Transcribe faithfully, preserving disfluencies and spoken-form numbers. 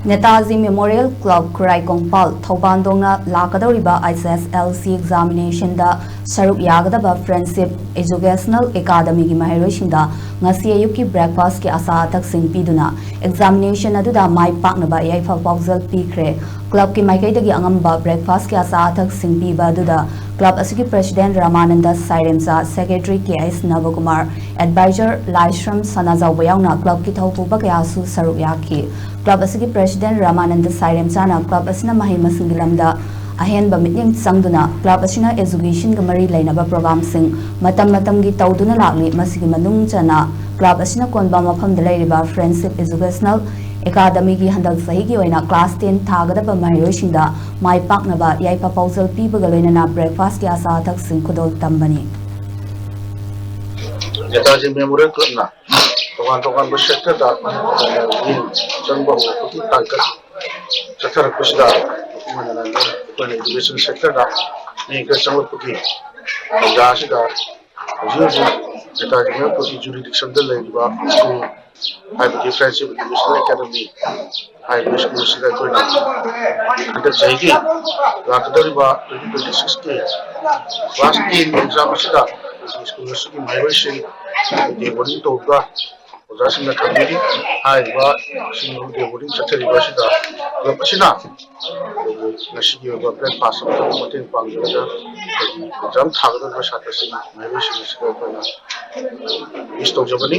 Netaji memorial club ꯈꯨꯔꯥꯏ ꯀꯣꯡꯄꯥꯜ ꯊꯧꯕꯥꯜꯗꯣꯡꯅ ꯂꯥꯛꯀꯗꯧꯔꯤꯕ H ꯑꯦꯁ L C ꯑꯦꯛꯖꯥꯃꯤꯅꯦꯁꯟꯗ ꯁꯔꯨꯛ ꯌꯥꯒꯗꯕ ꯐ꯭ꯔꯦꯟꯁꯤꯞ ꯑꯦꯖꯨꯀꯦꯁꯅꯦꯜ ꯑꯦꯀꯥꯗꯃꯤꯒꯤ ꯃꯍꯩꯔꯣꯏꯁꯤꯡꯗ ꯉꯁꯤ ꯑꯌꯨꯛꯀꯤ ꯕ꯭ꯔꯦꯛꯐꯥꯁꯀꯤ ꯑꯆꯥ ꯑꯊꯛꯁꯤꯡ ꯄꯤꯗꯨꯅ ꯑꯦꯛꯖꯥꯃꯤꯅꯦꯁꯟ ꯑꯗꯨꯗ ꯃꯥꯏ ꯄꯥꯛꯅꯕ ꯌꯥꯏꯐ ꯄꯥꯎꯖꯦꯜ ꯄꯤꯈ꯭ꯔꯦ꯫ ꯀ꯭ꯂꯕꯀꯤ ꯃꯥꯏꯀꯩꯗꯒꯤ ꯑꯉꯝꯕ ꯕ꯭ꯔꯦꯛꯐꯥꯁꯀꯤ ꯑꯆꯥ ꯑꯊꯛꯁꯤꯡ ꯄꯤꯕ ꯑꯗꯨꯗ ꯀ꯭ꯂꯕ ꯑꯁꯤꯒꯤ ꯄ꯭ꯔꯦꯁꯤꯗꯦꯟ ꯔꯥꯃꯥꯅꯟꯗ ꯁꯥꯏꯔꯦꯝꯆꯥ, ꯁꯦꯀ꯭ꯔꯦꯇꯔꯤ ꯀꯦ ꯑꯩꯆ ꯅꯕꯀꯨꯃꯥꯔ, ꯑꯦꯗꯚꯥꯏꯖꯔ ꯂꯥꯏꯁ꯭ꯔꯝ ꯁꯅꯥꯖꯥꯎꯕ ꯌꯥꯎꯅ ꯀ꯭ꯂꯕꯀꯤ ꯊꯧꯄꯨꯕ ꯀꯌꯥꯁꯨ ꯁꯔꯨꯛ ꯌꯥꯈꯤ꯫ ꯀ꯭ꯂꯕ ꯑꯁꯤꯒꯤ ꯄ꯭ꯔꯦꯁꯤꯗꯦꯟ ꯔꯥꯃꯥꯅꯟꯗ ꯁꯥꯏꯔꯦꯝꯆꯥꯅ ꯀ꯭ꯂꯕ ꯑꯁꯤꯅ ꯃꯍꯩ ꯃꯁꯤꯡꯒꯤ ꯂꯝꯗ ꯑꯍꯦꯟꯕ ꯃꯤꯠꯌꯦꯡ ꯆꯪꯗꯨꯅ ꯀ꯭ꯂꯕ ꯑꯁꯤꯅ ꯑꯦꯖꯨꯀꯦꯁꯟꯒ ꯃꯔꯤ ꯂꯩꯅꯕ ꯄ꯭ꯔꯣꯒ꯭ꯔꯥꯝꯁꯤꯡ ꯃꯇꯝ ꯃꯇꯝꯒꯤ ꯇꯧꯗꯨꯅ ꯂꯥꯛꯂꯤ꯫ ꯃꯁꯤꯒꯤ ꯃꯅꯨꯡ ꯆꯟꯅ ꯀ꯭ꯂꯕ ꯑꯁꯤꯅ ꯀꯣꯟꯕ ꯃꯐꯝꯗ ꯂꯩꯔꯤꯕ ꯐ꯭ꯔꯦꯟꯁꯤꯞ ꯑꯦꯖꯨꯀꯦꯁꯅꯦꯜ ꯑꯦꯀꯥꯗꯃꯤꯒꯤ ꯍꯟꯗꯛ ꯆꯍꯤꯒꯤ ꯑꯣꯏꯅ ꯀ꯭ꯂꯥꯁ ꯇꯦꯟ ꯊꯥꯒꯗꯕ ꯃꯍꯩꯔꯣꯏꯁꯤꯡꯗ ꯃꯥꯏ ꯄꯥꯛꯅꯕ ꯌꯥꯏꯐ ꯄꯥꯎꯖꯦꯜ ꯄꯤꯕꯒ ꯂꯣꯏꯅꯅ ꯕ꯭ꯔꯦꯛꯐꯥꯁꯀꯤ ꯑꯆꯥ ꯑꯊꯛꯁꯤꯡ ꯈꯨꯗꯣꯜ ꯇꯝꯕꯅꯤ꯫ ꯅꯦꯇꯥꯖꯤ ꯃꯦꯃꯣꯔꯤꯌꯦꯜ ꯀ꯭ꯂꯕꯅ ꯇꯣꯉꯥꯟ ꯇꯣꯉꯥꯟꯕ ꯁꯦꯛꯇꯔꯗ ꯃꯤꯠꯌꯦꯡ ꯆꯪꯕ ꯍꯧꯔꯛꯄꯒꯤ ꯇꯥꯡꯀꯛ ꯆꯠꯊꯔꯛꯄꯁꯤꯗ ꯑꯩꯈꯣꯏꯅ ꯑꯦꯖꯨꯀꯦꯁꯟ ꯁꯦꯛꯇꯔꯗ ꯃꯤꯠꯌꯦꯡ ꯈꯔ ꯆꯪꯂꯛꯄꯒꯤ ꯇꯥꯟꯖꯥ ꯑꯁꯤꯗ ꯍꯧꯖꯤꯛ ꯍꯧꯖꯤꯛ ꯅꯦꯇꯥꯖꯤ ꯃꯦꯃꯣꯔꯤꯌꯦꯜ ꯀ꯭ꯂꯕꯀꯤ ꯖꯨꯔꯤꯗꯤꯛꯁꯟꯗ ꯂꯩꯔꯤꯕ ꯁ꯭ꯀꯨꯜ ꯍꯥꯏꯕꯗꯤ ꯐ꯭ꯔꯦꯟꯁꯤꯞ ꯏꯟꯇꯔꯅꯦꯁꯅꯦꯜ ꯑꯦꯀꯥꯗꯃꯤ ꯍꯥꯏꯔꯤꯕ ꯁ꯭ꯀꯨꯜ ꯑꯁꯤꯗ ꯑꯩꯈꯣꯏꯅ ꯍꯟꯗꯛ ꯆꯍꯤꯒꯤ ꯂꯥꯛꯀꯗꯧꯔꯤꯕ ꯇ꯭ꯋꯦꯟꯇꯤ ꯇ꯭ꯋꯦꯟꯇꯤ ꯁꯤꯛꯁꯀꯤ ꯀ꯭ꯂꯥꯁ ꯇꯦꯟꯒꯤ ꯑꯦꯛꯖꯥꯝ ꯑꯁꯤꯗ ꯑꯩꯈꯣꯏꯒꯤ ꯁ꯭ꯀꯨꯜ ꯑꯁꯤꯒꯤ ꯃꯍꯩꯔꯣꯏꯁꯤꯡ ꯗꯦ ꯕꯣꯔꯗꯤꯡ ꯇꯧꯕ ꯑꯣꯖꯥꯁꯤꯡꯅ ꯊꯝꯕꯤꯔꯤ꯫ ꯍꯥꯏꯔꯤꯕꯁꯤꯡ ꯗꯦ ꯕꯣꯔꯗꯤꯡ ꯆꯠꯊꯔꯤꯕ ꯑꯁꯤꯗ ꯀ꯭ꯂꯕ ꯑꯁꯤꯅ ꯑꯩꯈꯣꯏꯒꯤ ꯉꯁꯤꯒꯤ ꯑꯣꯏꯕ ꯕ꯭ꯔꯦꯛꯐꯥꯁ ꯑꯃꯗ ꯃꯇꯦꯡ ꯄꯥꯡꯖꯔꯒ ꯑꯩꯈꯣꯏꯒꯤ ꯑꯦꯛꯖꯥꯝ ꯊꯥꯒꯗꯧꯔꯤꯕ ꯁꯥꯇ꯭ꯔꯁꯤꯡ ꯃꯍꯩꯔꯣꯏꯁꯤꯡ ꯑꯁꯤꯗ ꯑꯩꯈꯣꯏꯅ ꯋꯤꯁ ꯇꯧꯖꯕꯅꯤ꯫